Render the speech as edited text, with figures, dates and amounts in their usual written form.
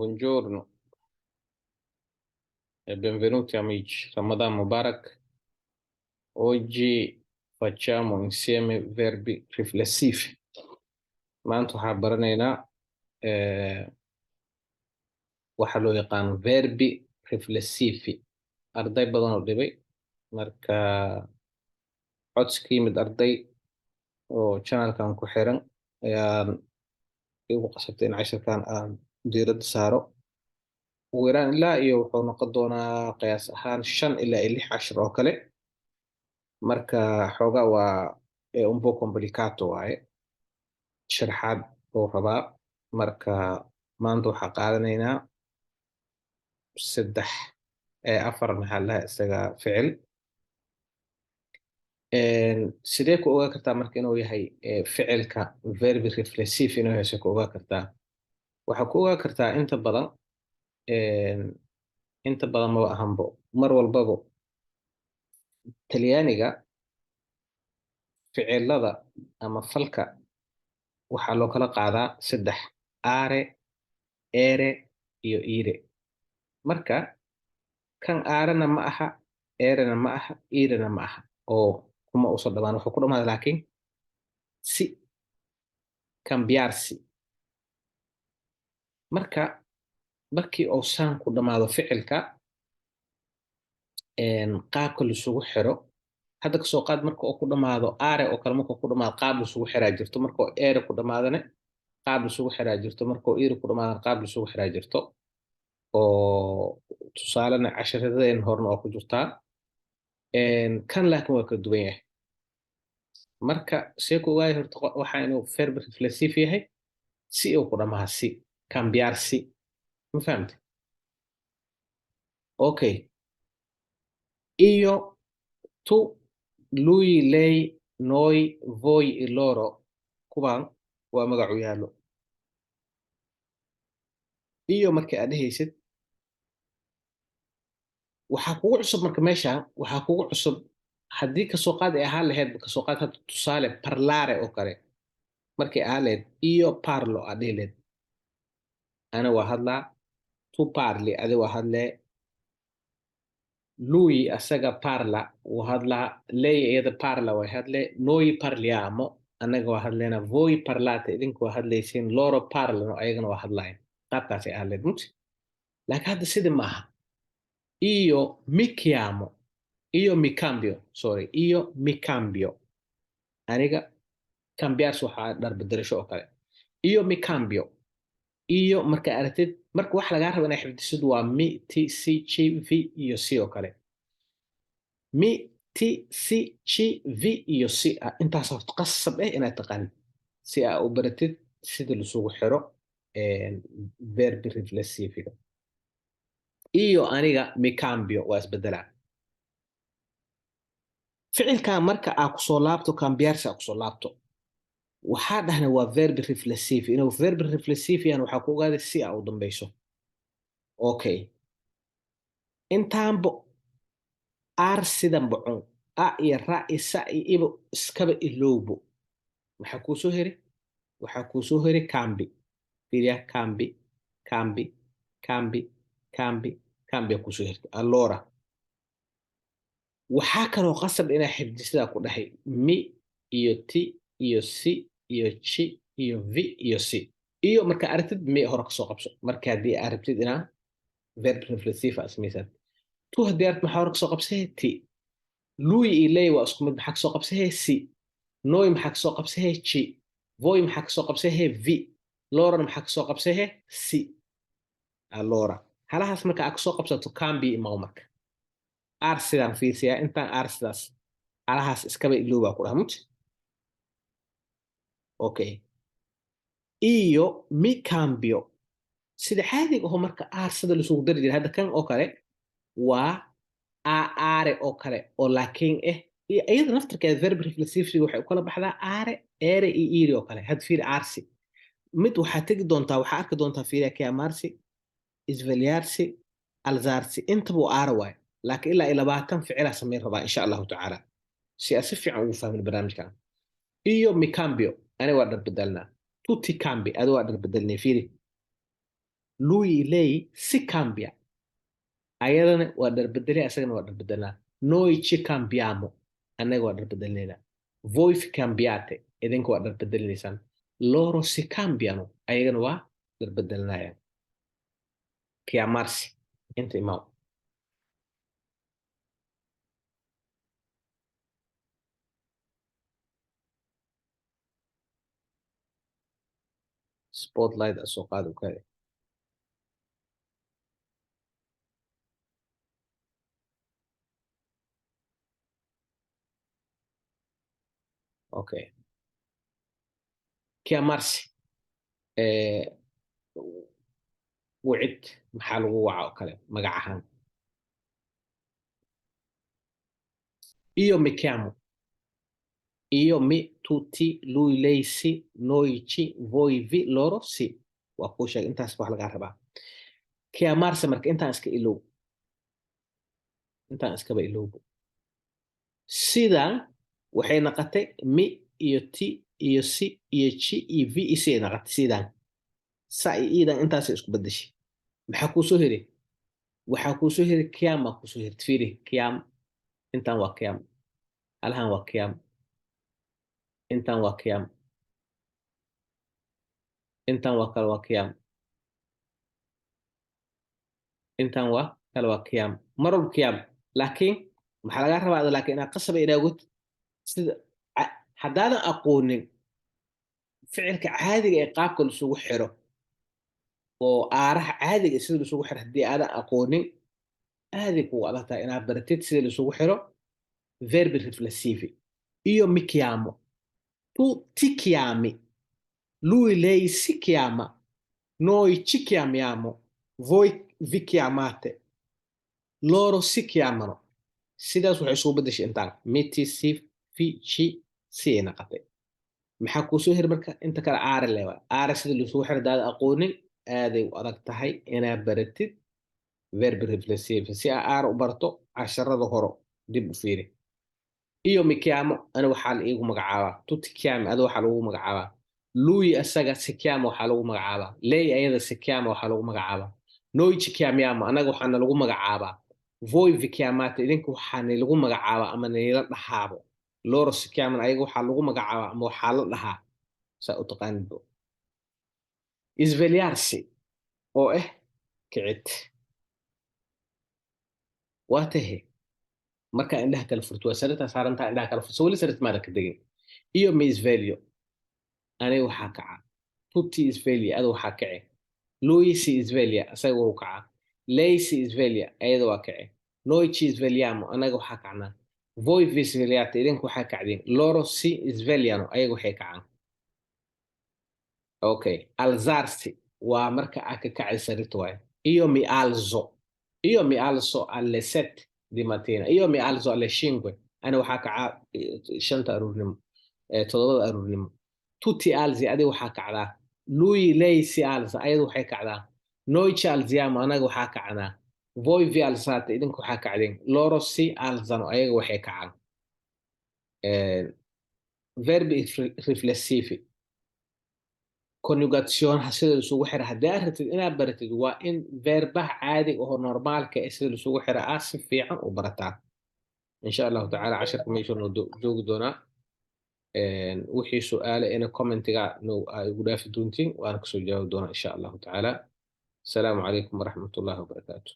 Buongiorno e benvenuti amici. Ramadan Mubarak. Oggi facciamo insieme verbi riflessivi. Maanta waxaan baranaynaa waxa loo yaqaano verbi riflessivi. Arday badan oo dhibay, marka codsi ka yimid arday oo channelkan ku xiran ayaan igu qasabtay in casharkan aan diiradda saaro. Ugu yaraan ilaa iyo wuxuu noqon doonaa qiyaas ahaan 5 ilaa iyo 6 cashar oo kale. Marka xoogaa waa un po' complicato waaye, sharaxaad buu rabaa. Marka maanta waxaa qaadanaynaa saddex afar, maxaa la dhahaa, isaga ficil. Sidee ku ogaa kartaa marka inuu yahay ficilka verbi riflessivi inuu yahay? Sidee ku ogaa kartaa? Waxaa ku ogaa kartaa inta badan, inta badan maba ahanbo, mar walbaba Talyaaniga ficilada ama falka waxaa loo kala qaadaa saddex: are, ere iyo ire. Marka kan arena ma aha, erena ma aha, irena ma aha, oo kuma usoo dhamaan. Wuxuu ku dhamaada laakiin si, cambiarsi. Marka markii uu saan ku dhamaado ficilka, qaabka laisugu xiro, hadda kasoo qaad marka uu ku dhamaado are oo kale, marka uu ku dhamaado qaab laisugu xiraa jirto, marka uu ere ku dhamaadane qaab laisugu xiraa jirto, marka uu ire ku dhamaadana qaab laisugu xiraa jirto, oo tusaalena casharadeen horena waa ku jirtaa. Kan laakiin waa kala duwan yahay. Marka see ku ogaaya horta waxa inuu verb riflessiv yahay? Si uu ku dhamaa, si, cambiarsi. Ma fahamte? Okay, io, tu, lui, lei, noi, voi e loro, kuwan waa magacu yaallo. Iyo marka aad dhehaysid, waxaa kugu cusub marka meeshaan waxaa kugu cusub, haddii kasoo qaad ay ahaan lahayd, kasoo qaad hadda tusaale parlare oo kale markay ahaan lahayd, io parlo aad dhihi lahayd, ana waa hadlaa, tu parli, adi waa hadlee, lui, asaga, parla, wuu hadlaa, lei, iyada, parla, way hadlee, noi parliamo, annaga waa hadleynaa, voi parlate, idinku waa hadlaysiin, loro parlano, ayagana waa hadlayan. Qaabkaasay ahaan lahayd mugti, laakiin hadda sidii ma aha. Io mi chiamo, io mi cambio, sorry, io mi cambio, aniga, cambiarsi waxaa dhar bedelasho oo kale. Io mi cambio. Iyo marka aragtid, marka wax lagaa rabo inaa xifdisid waa mi, ti, si, ci, vi iyo si oo kale. Mi, ti, si, ci, vi iyo si ah, intaas horta qasab eh inaad taqaanid si aa u baratid sida lasugu xiro verbi riflessiviga. Iyo aniga, mi cambio, waa isbedelaa. Ficilkan marka aa kusoo laabto, cambiarsi aa kusoo laabto, waxaa dhahna waa verbi riflessivi. Inuu verbi riflessivi yahan waxaa ku ogaaday si aa u dambayso. Okay, intaanba ar sidan bocon a iyo ra iyo sa iyo ibo iskaba ilowbo. Maxaa kuu soo heri? Waxaa kuu soo heri cambi. Fiiriya, cambi, cambi, cambi, cambi, cambi aa kuusoo hertay. Allora waxaa kaloo qasab inaa xifdisidaa ku dhahay mi iyo ti iyo si iyo ci iyo vi iyo si. Iyo marka aragtid mi hore kasoo qabso. Marka haddii aad rabtid inaa verb riflessiv aa samaysaan, tu haddii aragtid, maxaa hore kasoo qabsahee? Ti. Lui iyo lei waa isku mid, maxaa kasoo qabsahee? Si. Noi maxaa kasoo qabsahee? Ci. Voi maxaa kasoo qabsahee? Vi. Lorona maxaa kasoo qabsahee? Si. Allora halahaas marka aad kasoo qabsato, cambi imaw. Marka ar sidaan fiirsiyaa, intaan ar sidaas halahaas iskaba iloobaa ku dhaha mut. Okay, io mi cambio sida caadiga aho. Marka ar sida lasugu dari jiray, hadda kan oo kale waa a are oo kale, oo laakiin iyo iyada naftirkeeda verb riflessiviga waxay u kala baxdaa are, ere iyo ire oo kale. Had fiiri, arsi mid waxaa tegi doontaa, waxaa arki doontaa, fiiriya, chiamarsi, svegliarsi, alzarsi, intaba waa are waaye. Laakiin ilaa iyo 20 ficilaa samayn rabaa, insha Allahu tacaala, si aad si fiican ugu fahmin barnaamijkan. Io mi cambio, ani waa dhar bedelnaa, tu ti cambi, adi waa dhar bedelnay. Fiiri. Lui, lei si cambia, ayadana waa dharbedelay, asagana waa dharbedelnaa. Noi ci cambiamo, annaga waa dharbedelnaynaa. Voi vi cambiate, idinka waa dharbedelinaysaan. Loro si cambiano, ayagana waa dharbedelinayaan. Chiamarsi, inta imaw. Spotlight soo qaadi ukaade. Okay. Chiamarsi, wicid maxaa lagu waca oo kale magac ahaan. Io mi chiamo, io mi, tu ti, lui lei si, noi ci, voi vi, loro si. Waa kuu sheegay, intaas wax lagaa rabaa. Chiamarsi marka intaan iska ilow, intaan iskaba ilowbo. Sidan waxay noqotay mi iyo ti iyo si iyo ci iyo vi iyo si ay noqotay. Sidan sa iyo iidan intaasay isku bedeshay. Maxaa kuu soo heri? Waxaa kuu soo heri kiama kuu soo herti. Fiiri kiam, intaan waa kiam, halahan waa kiam, intaan waa kiam, intaan waa kale waa kiam, intaan waa kale waa kiam, mar walba kiam. Laakiin maxaa lagaa rabaa? Laakiin inaad qasaba inaagod sida haddaadan aqoonin ficilka caadiga ee qaabka laisugu xiro oo aaraha caadiga sida laisugu xiro, haddii aadan aqoonin aaday kugu adag tahay inaad baratid sida laisugu xiro verbi riflessivi. Io mi chiamo, tu ti chiami, lui lei si chiama, noi ci chiamiamo, voi vi chiamate, loro si chiamano. Sidaas waxay isugu bedeshay intaan mi ti si fi ci si ay noqotay. Maxaa kuu soo heri marka? Inta kale aare lewa aare sida laisugu xiro hadaada aqoonin aaday u adag tahay inaad baratid verbi riflessivi. Si aa aare u barto casharada horo dib u fiiri. Io mi chiamo, ana waxaa la iigu magacaabaa. Tu ti chiami, ada waxaa lagu magacaabaa. Lui asaga si chiama, waxaa lagu magacaabaa. Lei ayada si chiama, waxaa lagu magacaabaa. Noi ci chiamiamo, anaga waxaana lagu magacaabaa. Voi vi chiamate, idinka waxaana lagu magacaabaa ama nila dhahaabo. Loro si chiamano, ayaga waxaa lagu magacaabaa ama waxaa la dhahaa, saa u taqaanidbo. Svegliarsi oo ah kicid, waa tahe markaa indhaha kala furto, waa sariirtaa saarantaa, indhaha kala furto, weli sariirta maada ka degin. Io mi sveglio, aniga waxaa kaca. Tu ti svegli, ada waxaa kace. Lui si sveglia, asaga wuu kacaa. Lei si sveglia, ayada waa kace. Noi ci svegliamo, anaga waxaa kacnaa. Voi vi svegliate, idinka waxaa kacdeen. Loro si svegliano, ayaga waxay kacaan. Okay. Alzarsi waa marka aad ka kacay sariirta waaye. Io mi alzo, io mi alzo alle 7 di mattina, io mi alzo alle 5, ana waxaa kacaa 5 aroornimo, 7 aroornimo. Tu ti alzi, adiga waxaa kacdaa. Lui lei si alza, ayada waxay kacdaa. Noi ci alziamo, anaga waxaa kacnaa. Voi vi alzate, idinka waxaa kacdeen. Loro si alzano, ayaga waxay kacaan. Verbi riflessivi, conjugationha sida laisugu xira haddii aad rabtid inaad baratid, waa in verbaha caadiga oo normaalka eh sida laisugu xira ah si fiican u barataa. Insha allahu tacaala casharka meesha noo joogi doonaa. Wixii su-aale ina commentiga no ay igu dhaafi doontiin, waana kasoo jawaabi doonaa insha allahu tacaala. Asalaamu calaykum waraxmatullahi wabarakaatu.